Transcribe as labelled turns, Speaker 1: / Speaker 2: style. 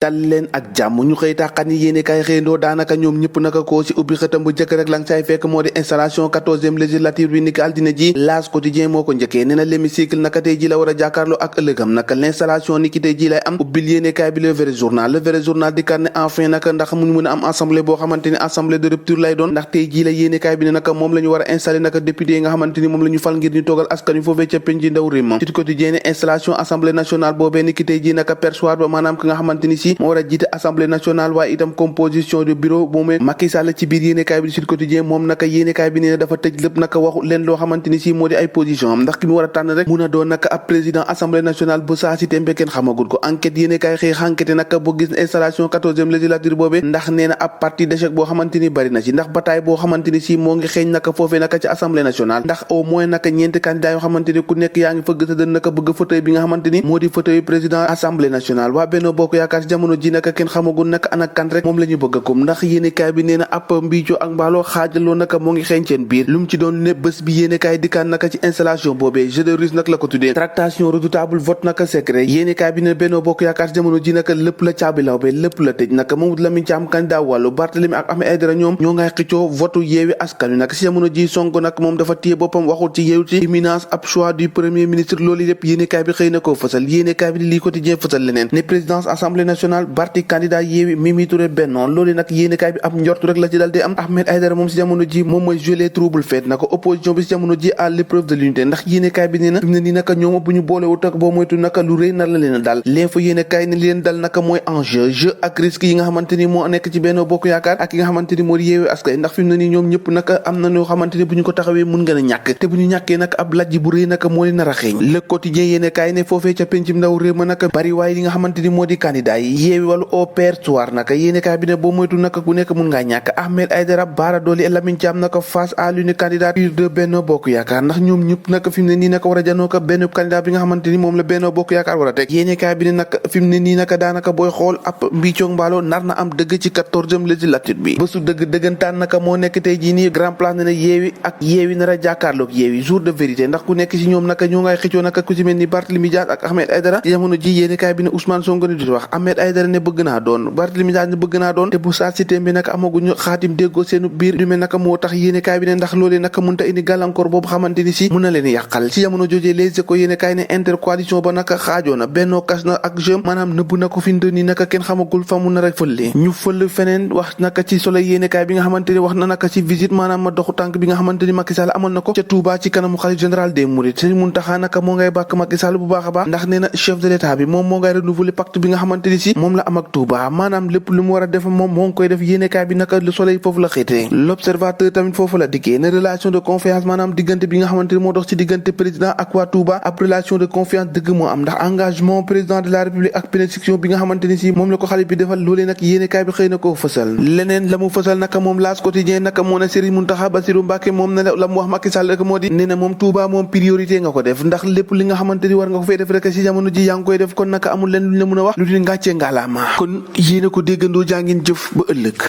Speaker 1: dal leen ak jàmm ñu xëy tàqan yi yéene kaay xëyndoo daanaka ñoom ñëpp naka koo ci ubbi xëtam bu njëkk rek lang saay fekk moo di installation 14e législature bi niki altine ji L'As quotidien moo ko njëkkee nee na l'hémicycle naka tey ji la war a jàkkaarloo ak ëllëgam naka l'installation niki tey ji lay am ubbil yéene kaay bi le vrai journal di kat ne enfin naka ndax mu mën a am assemblée boo xamante ni assemblée de rupture lay doon ndax tey ji la yéene kaay bi ne naka moom la ñu war a installé naka député yi nga xamante ni moom la ñu fal ngir ñu toogal askan wi foofee ca penc ndaw réew ma ci quotidien ne installation assemblée nationale boobee niki tey ji naka perchoir ba maanaam ki nga xamante ni si moo war a jiite assemblée nationale waaye itam composition du bureau moomee Macky Sall ci biir yéenekaay bi di Sud Quotidien moom naka yéenekaay bi nee na dafa tëj lépp naka waxu leen loo xamante ni si moo di ay position am ndax ki mu war a tànn rek mun a doon naka ab président assemblée nationale bu saa si tembe kenn xamagul ko enquête yéenekaay xëy enquête naka boo gis installation 14e législature boobee ndax nee na ab parti d'échec boo xamante ni bari na ci ndax bataille boo xamante ni si moo ngi xeeñ naka foofee naka ci assemblée nationale ndax au moins naka ñeenti candidat yoo xamante ni ku nekk yaa ngi fëgg sa dën naka bëgg fauteuil bi nga xamante ni moo di fauteuil président assemblée nationale waa Benno Bokk Yaakaar ci jamono ji naka kenn xamagul naka ana kan rek moom la ñu bëgg a kom ndax yéenekaay bi nee na ab mbiicoo ak mbaaloo xaajaloo naka moo ngi xeeñ seen biir lu mu ci doon ne bés bi yéenekaay dikkaan naka ci installation boobee jeu de ruse nag la ko tuddee tractation redoutable vote naka secret yéenekaay bi ne Benno Bokk Yaakaar ci jamono ji naka lépp la caabi law be lépp la tëj naka Mamadou Lamine Thiam candidat wàllu Barthélémy ak Ahmed Aïdara ñoom ñoo ngay xëccoo votu yeewi askan wi nag ci jamono ji Sonko nag moom dafa téye boppam waxul ci yeewu ci imminence ab choix du premier ministre loolu yépp yéenekaay bi xëy na koo fësal yéenekaay bi lii quotidien fësal leneen ne présidence assemblée nationale Barti candidat yeewi Mimi Touré Benno loolu nag yéenekaay bi ab njortu rek la ci dal di am Ahmed Aïdara moom si jamono ji moom mooy jouer les troubles faits naka opposition bi si jamono ji à l'épreuve de l'unité ndax yéenekaay bi nee na fi mu ne nii naka ñoom bu ñu boolewut ak boo moytu naka lu rëy nar la leen a dal l'info yéenekaay ne leen dal naka mooy enjeu jeu ak risque yi nga xamante ni moo nekk ci Benno Bokk Yaakaar ak yi nga xamante ni moo di yeewi askan ndax fi mu ne nii ñoom ñëpp naka am na ñoo xamante ni bu ñu ko taxawee mun ngeen a ñàkk te bu ñu ñàkkee nag ab lajj bu rëy naka moo leen nar a xeeñ le quotidien yéenekaay ne foofee ca pencum ndaw réew ma naka bari waaye li nga xamante ni moo di candidat yi yeewi wàllu au perchoir naka yéenekaay bi ne boo moytu naka ku nekk mun ngaa ñàkk Ahmed Aïdara Bara Dolly Lamine Thiam naka face à l'unique candidature de Benno Bokk Yaakaar ndax ñoom ñëpp naka fi mu ne nii naka war a janoo ko benn candidat bi nga xamante ni moom la Benno Bokk Yaakaar war a teg yéenekaay bi ne naka fi mu ne nii naka daanaka booy xool ab mbiicoog mbaaloo nar na am dëgg ci 14e législature bi bésu dëgg dëggantaan naka moo nekk tey jii nii grand place ne na yeewi ak yeewi nar a jàkkaarloog yeewi jour de vérité ndax ku nekk ci ñoom naka ñoo ngay xëccoo naka ku ci mel ni Barthélémy Dias ak Ahmed Aïdara ci jamono ji yéenekaay bi ne Ousmane Sonko di wax Ahmed Aïdara ne bëgg naa doon Barthélémy Dias ne bëgg naa doon te bu saa si bi naka amaguñu xaatim déggoo seenu biir du mel naka moo tax yéenekaay bi ne ndax loolee naka mënta indi gàllankoor boobu xamante ni si mun na leen yàqal ci jamono jojee Les Échos yéenekaay ne intercoalition ba naka xaajoo na Benno kas na ak jëm maanaam nëbb na ko fi mu nii naka kenn xamagul fa mun na rek fële ñu fël feneen wax naka ci Soleil yéenekaay bi nga xamante ni wax na naka ci visite maanaam ma doxu tànk bi nga xamante ni Macky Sall amal na ko ca Touba ci kanamu xalif général des Mourides Serigne Mountakha naka moo ngay bàkk Macky Sall bu baax a baax ndax nee na chef de l'état bi moom moo ngay renouveler pacte bi nga xamante ni si moom la am ak Touba maanaam lépp lu mu war a def moom moo ngi koy def yéenekaay bi naka Le Soleil foofu la xëytee l'observateur tamit foofu la dikkee ne relation de confiance maanaam diggante bi nga xamante ni moo dox ci diggante président ak waa Touba ab relation de confiance dëgg moo am ndax engagement président de la république ak bénédiction bi nga xamante ni si moom la ko xale bi defal loolee nag yéenekaay bi xëy na koo fësal leneen la mu fësal naka moom L'As quotidien naka moo ne Serigne Mountakha Bassirou Mbacké moom ne la mu wax Macky Sall rek moo di nee na moom Touba moom priorité nga ko def ndax lépp li nga xamante ni war nga ko fay def rek ci jamono ji yaa ngi koy def kon naka amul leen lu ñu la mën a wax lu di ngàccee ngalaama kon yéena ko déggandoo jàngin jëf ba ëllëg